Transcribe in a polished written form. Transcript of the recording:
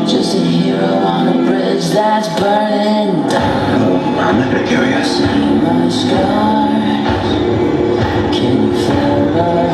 Just a hero on a bridge that's burning down. I'm a bit curious. See my scars. Can you feel my heart?